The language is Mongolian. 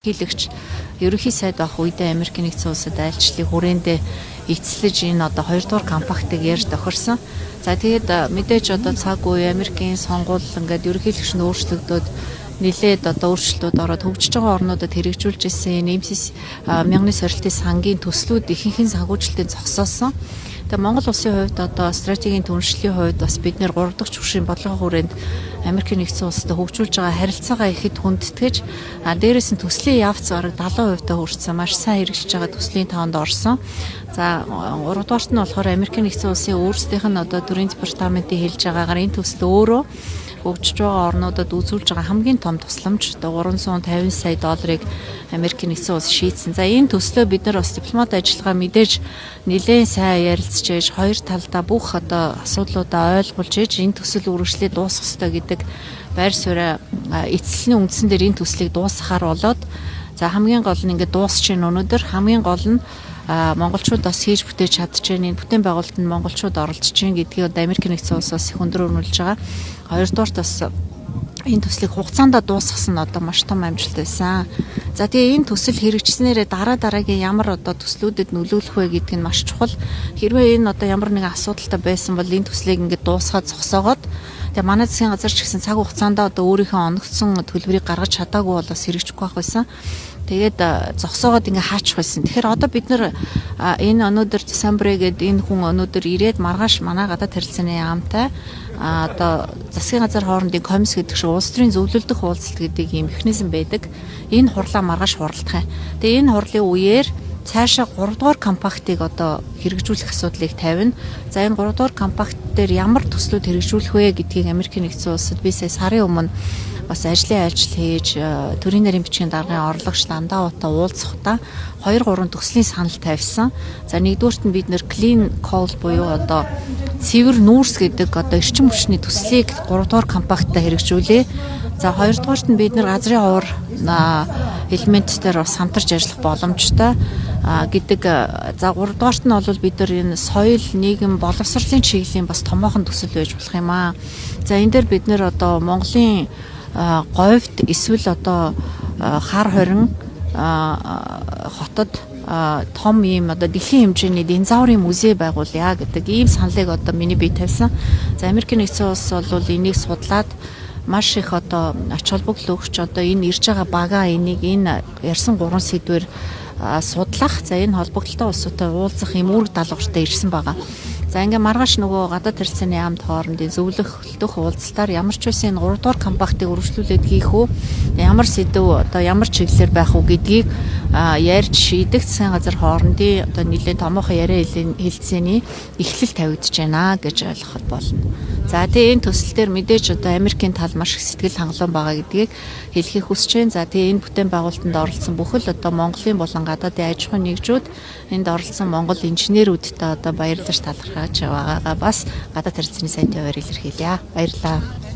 Ерөнхийлөгч, ерөнхий сайд байх үедээ Америкийн нэгдсэн улсад айлчлалыг хүрээндээ эцэслэж энэ одоо хоёрдугаар compact ыг ярьж тохирсон. За, тэгээд мэдээж одоо цаг үе, Америкийн сонгуул, ингээд ерөнхийлөгч нь өөрчлөгдөөд, нэлээд одоо өөрчлөлтүүд ороод, хөгжиж байгаа орнуудад хэрэгжүүлж ирсэн энэ MCC, мяганы сорилтын сангийн төслүүд ихэнх нь санхүүжилтийн зогсоосон. Тэгээ Монгол улсын хувьд одоо стратегийн түншлэлийн хувьд бас бид нэр 3 дахь түвшний бодлогын хүрээнд Америкийн нэгдсэн улстай хөгжүүлж байгаа харилцаагаа ихэд хүндэтгэж, а дээрээс нь төслийн явц бараг 70% та хүрсэн, маш сайн хэрэгжиж байгаа төслийн тоонд орсон. За, 3 дугаарт нь болохоор Америкийн нэгдсэн улсын өөрсдийнх нь одоо төрийн департаментын хэлж байгаагаар энэ төсөл өөрөө хөгжиж байгаа орнуудад үзүүлж байгаа хамгийн том тусламж, одоо 350 сая долларыг Америкийн нэгдсэн улс шийдсэн. За, энэ төслөө бид нар бас дипломат ажиллагаа мэдээж нэлээд сайн ярилцж ээж, хоёр талдаа бүх одоо асуудлуудаа ойлгуулж ээж, энэ төсөл үргэлжлээ дуусгах ёстой гэдэг байр суурь эцэслэний үндсэн дээр энэ төслийг дуусгахаар болоод, за, хамгийн гол нь ингээд дуусч байна өнөөдөр. Хамгийн гол нь монголчууд бас хийж бүтээж чадчихээн, энэ бүтээн байгуулалтанд монголчууд оролцож байна гэдгийг одоо Америк нэгдсэн улсаас их өндөр өрнүүлж байгаа. Хоёрдугаарт бас энэ төслийг хугацаанд дуусгасан нь одоо маш том амжилт байсан. За, тэгээ энэ төсөл хэрэгжснээрээ дараа дараагийн ямар одоо төслүүдэд нөлөөлөх вэ гэдг нь маш чухал. Хэрвээ энэ одоо ямар нэгэн асуудалтай байсан бол энэ төслийг ингээд дуусгаад зогсоогоод, тэгээ манай засгийн газар ч гэсэн цаг хугацаанд одоо өөрийнхөө оногдсон төлбөрийг гаргаж чадаагүй бол бас хэрэгжихгүй байх байсан. Тэгээд зогсоогоод ингээ хаачих байсан. Тэгэхээр одоо бид нар энэ өнөөдөр Десембрэ гээд энэ хүн өнөөдөр ирээд маргааш манай гадаад харилцааны яамтай одоо засгийн газар хоорондын комисс гэдэг шиг улс төрийн зөвлөлдөх уулзалт гэдэг ийм механизм байдаг. Энэ хурлаа маргааш хуралдах юм. Тэгээ энэ хурлын үеэр цаашаа 3 дугаар compact ыг одоо хэрэгжүүлэх асуудлыг тавина. За, энэ 3 дугаар compact дээр ямар төслүүд хэрэгжүүлэх вэ гэдгийг Америкийн нэгдсэн улсад би сая сарын өмнө бас ажлын айлчлал хийж, төрийн нарийн бичгийн даргын орлогч Ландаутай уулзахдаа 2 3 төслийн санал тавьсан. За, нэгдүгээрт нь бид нэр clean coal буюу одоо цэвэр нүүрс гэдэг одоо эрчим хүчний төслийг 3 дугаар compact аа хэрэгжүүлээ. За, хоёрдугаарт нь бид нэр газрын ховор элементээр бас хамтарч ажиллах боломжтой гэдэг. За, гуравдугаарт нь бол бид нар энэ соёл, нийгэм, боловсролын чиглэлийн бас томоохон төсөл байж болох юм аа. За, энэ дээр бид нэр одоо Монголын говьд эсвэл одоо хар хорин хотод том ийм одоо дэлхийн хэмжээний динозаврын музей байгуулъя гэдэг ийм саналыг одоо миний бие тавьсан. За, Америкийн нэгдсэн улс бол энийг судлаад маш их одоо ач холбогдол өгч, одоо энэ ирж байгаа багаа энийг энэ ярьсан гурван сэдвээр судлах, за, энэ холбогдлолтой улсуудтай уулзах юм үүрэг даалгавартай ирсэн байгаа. За, ингээ маргааш нөгөө гадаад харилцааны яамд хоорондын зөвлөх уулзалтаар ямар ч байсан энэ 3 дугаар compact ыг үргэлжлүүлээд хийх үү, ямар сэдэв, одоо ямар чиглэлээр байх уу гэдгийг ярьж шийдэх засгийн газар хоорондын одоо нэлээд томоохон яриа хэлцээний эхлэл тавигдж байна гэж ойлгоход болно. За, тэгээ энэ төсөл дээр мэдээж одоо Америкийн тал маш их сэтгэл хангалуун байгаа гэдгийг хэлэхийг хүсэж байна. За, тэгээ энэ бүтээн байгуулалтанд оролцсон бүхэл одоо Монголын болон гадаадын аж ахуйн нэгжүүд, энд оролцсон Монгол инженерүүдтэй одоо баярлаж талархаж байгаагаа бас гадаад харилцааны сайдын хуваар илэрхийлье. Баярлалаа.